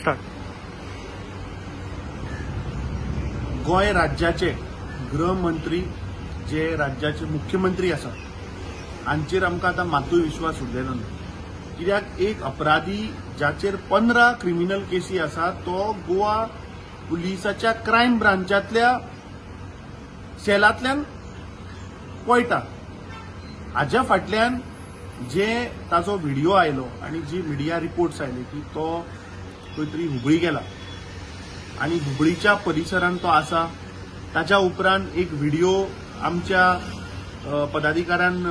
Start. Goa राज्याचे गृहमंत्री जे राज्याचे मुख्यमंत्री आसा हांचेर आमकां आतां मातूय विश्वास उरलेलो ना. कित्याक एक अपराधी जाचेर 15 क्रिमिनल केसी आसा तो गोवा पुलिसाच्या क्रायम ब्रांचांतल्या सेलांतल्यान पळटा. हाज्या फाटल्यान जे ताजो व्हिडिओ आयलो आनी जी मिडिया रिपोर्ट्स आयले की तो खंय तरी हुबळी गेला आनी हुबळीच्या परिसरांत तो आसा. ताच्या उपरांत एक व्हिडिओ आमच्या पदाधिकाऱ्यान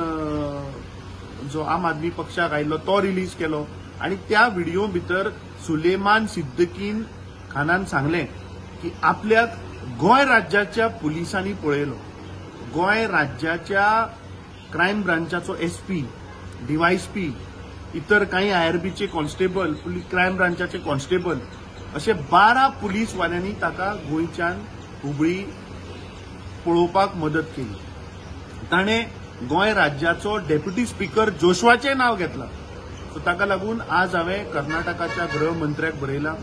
जो आम आदमी पक्षाक आयिल्लो तो रिलीज केलो आनी त्या व्हिडिओ भितर सुलेमान सिद्दीकीन खानान सांगलें की आपल्याक गोंय राज्याच्या पुलिसांनी पळयलो. गोंय राज्याच्या क्रायम ब्रांचाचो एसपी, डीवायएसपी, इतर काही आयआरबीचे कॉन्स्टेबल, क्रायम ब्रांचाचे कॉन्स्टेबल अशे 12 पुलीसवाल्यांनी ताका गोंयच्यान हुबळी पळोवपाक मदत केली. ताणें गोंय राज्याचो डेप्युटी स्पीकर जोशवाचें नांव घेतलां. सो ताका लागून आज हांवें कर्नाटकाच्या गृहमंत्र्याक बरयलां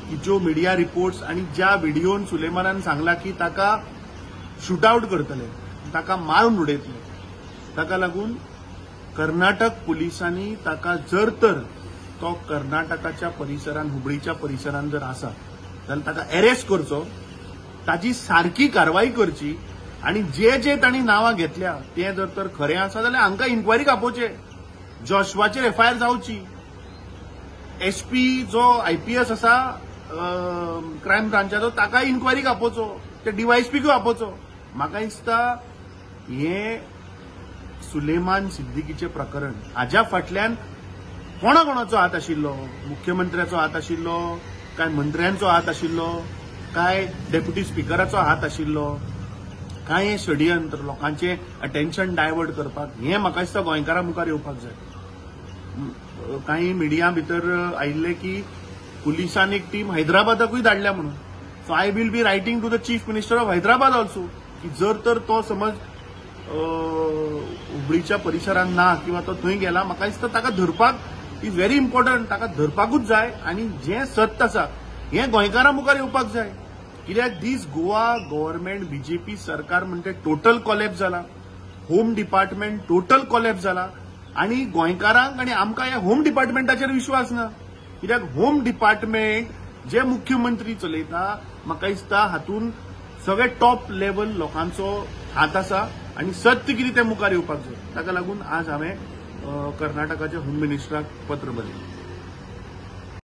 की ज्यो मिडिया रिपोर्ट्स आनी ज्या व्हिडिओन सुलेमानान सांगला की ताका शूटआवट करतले, ताका मारून उडयतले, ताका लागून कर्नाटक पुलिसांनी ताका जर तर तो कर्नाटकाच्या परिसरान हुबळीच्या परिसरान जर आसा जाल्यार ताका अरेस्ट करचो, ताजी सारकी कारवाई करची आनी जे जे तांणी नांवां घेतल्या ते जर तर खरें आसा जाल्यार हांकां इन्क्वायरीक आपोवचें, जोशवाचेर एफआयआर जावची, एसपी जो आयपीएस आसा क्रायम ब्रांचाचो ताका इन्क्वायरीक आपोवचो, ते डीवायएसपीकूय आपोवचो. म्हाका दिसता हें सुलेमान सिद्दीकीचें प्रकरण हाज्या फाटल्यान कोणा कोणाचो हात आशिल्लो, मुख्यमंत्र्याचो हात आशिल्लो काय मंत्र्यांचो हात आशिल्लो काय डेप्युटी स्पीकराचो हात आशिल्लो काय हें षडयंत्र लोकांचें अटेन्शन डायवर्ट करपाक, हें म्हाका दिसता गोंयकारां मुखार येवपाक जाय. कांय मिडिया भितर आयिल्लें की पुलिसान एक टीम हैदराबादाकूय धाडल्या म्हणून. So I will be writing to the chief minister of Hyderabad also की जर तर तो समज हुबळीच्या परिसरांत ना किंवा तो थंय गेला, म्हाका दिसता ताका धरपाक is very important, ताका धरपाकूच जाय आनी जें सत्य आसा हें गोंयकारां मुखार येवपाक जाय. कित्याक दीस गोवा गव्हर्मेंट बीजेपी सरकार म्हणजे टोटल कॉलॅप्स जाला, होम डिपार्टमेंट टोटल कॉलॅप्स जाला आनी गोंयकारांक आनी आमकां ह्या होम डिपार्टमेंटाचेर विश्वास ना. कित्याक होम डिपार्टमेंट जे मुख्यमंत्री चलयता म्हाका दिसता हातूंत सगळे टॉप लेवल लोकांचो हात आसा आनी सत्य कितें तें मुखार येवपाक जाय. ताका लागून आज हांवें कर्नाटकाच्या होम मिनिस्टराक पत्र बरयलें.